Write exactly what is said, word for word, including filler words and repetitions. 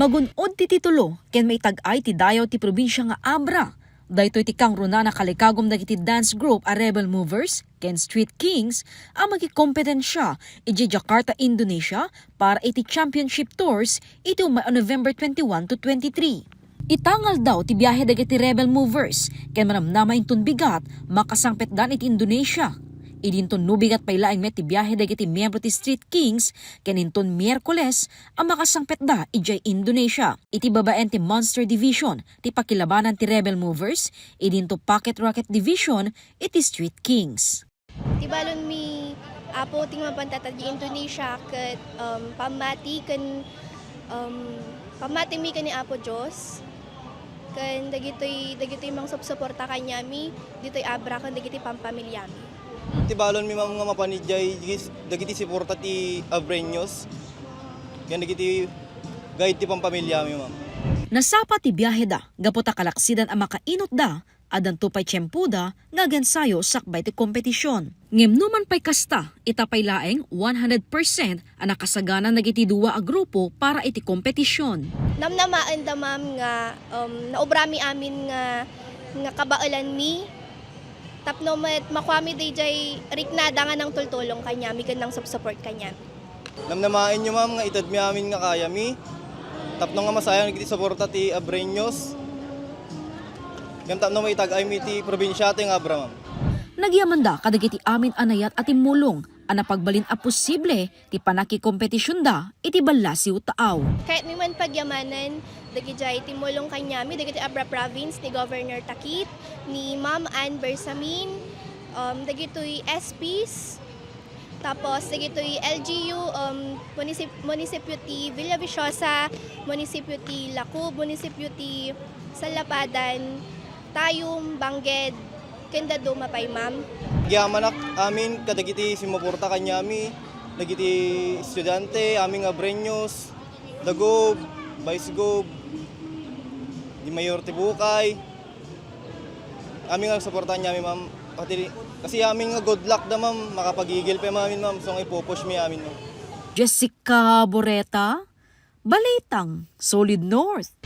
Magun-od ti titulo ken maitag-ay ti dayaw ti probinsia nga Abra. Daytoy ti kangrunana kalikagum dagiti dance group a Rebel Movers ken Street Kings a makikompetensya idiay Jakarta, Indonesia para iti championship tours iti umay a November twenty-one to twenty-three. Itangal daw ti biahe dagiti Rebel Movers ken manamnama inton bigat makasangpetdan iti Indonesia. Idinton no bigat pay laeng met ti biahe dagiti miyembro ti Street Kings ken inton Miyerkules a makasangpetda idiay Indonesia. Iti babaen ti Monster Division ti pakilabanan ti Rebel Movers, idinto Pocket Rocket Division iti Street Kings. Ti balonmi, Apo, ti nga mapantatta di Indonesia ket, um, pammati ken, um, pammatimi ken ni Apo Dios ken dagitoy, dagitoy mangsupsuporta kaniami ditoy Abra ken dagiti pampamilyami. Ti balonmi, ma'am, nga mapan idiay dagiti suporta ti Abreños ken dagiti guide ti pampamilyami, ma'am. Nasapa ti biaheda gapu ta kalaksidan a makainutda, addanto pay tiempoda nga agensayo sakbay ti kompetisyon. Ngem numan pay kasta, ita pay laeng one hundred percent a nakasagana dagiti dua a grupo para iti kompetisyon. Namnamaenda, ma'am, nga, um, naobrami amin nga, nga kabaelanmi tapno met makuami daydiay riknada nga nangtultulong kaniami ken nangsupsupport kaniami. Namnamaenyo, ma'am, nga itedmi amin nga kayami tapno nga masayang iti suporta ti Abreños ngem tapno maitag-aymi ti probinsia ti nga Abra, ma'am. Nagyamanda kadagiti amin a nayat a timmulong a napagbalin a posible ti pannakikompetisionda iti ballasiw taaw. Kayatmi man pagyamanen dagidiay timmulong kaniami dagiti Abra Province ni Governor Takit, ni Ma'am Ann Bersamin, um, dagitoy S Ps, tapos dagitoy L G U, um, munisip-, munisipyo ti Villaviciosa, munisipyo ti Lacub, munisipyo ti Sallapadan, Tayum, Bangged, ken dadduma pay, ma'am. Agyamanak amin kadagiti sumuporta kaniami, dagiti estudiante, amin nga Abreños, Dagub, Vice Gov, di Mayor ti Bukay, amin nga suporta kaniami, ma'am. Pati, kasi amin nga good luck da, ma'am, makapagigil pay amin, ma'am, so nga ipupush mi amin, ma'am. Jessica Boreta, Balitang Solid North.